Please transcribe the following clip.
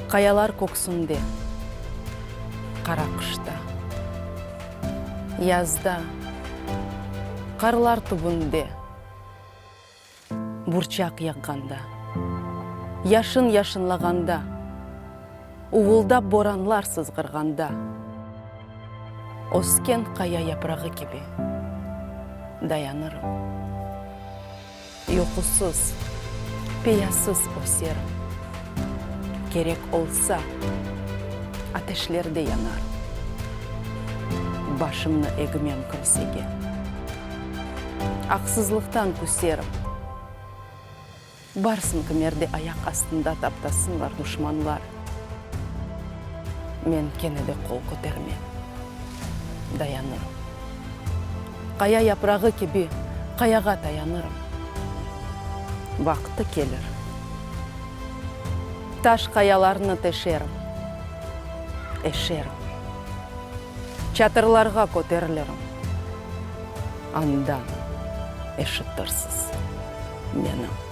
Qayalar köksünde, qara qışta, Yazda, qarlar tübünde, Burçaq yağğanda, yaşın yaşınlağanda, Uvuldap boranlar sızğırğanda, Ösken qaya yaprağı kibi dayanırım. Yuqusız, peyasız öserim. Kerek olsa, ateşlerde yanarım. Başımnı egmem kimsege. Aqsızlıqtan küserim. Barsın kimerde ayaq astında taptasınlar duşmanlar. Men kene de qol kötermem. Dayanırım. Qaya yaprağı kibi qayağa tayanırım. Vaqtı kelir. Taş qayalarnı teşerim, eşerim. Çatırlarğa köterilirim. Andan eşitirsiz meni.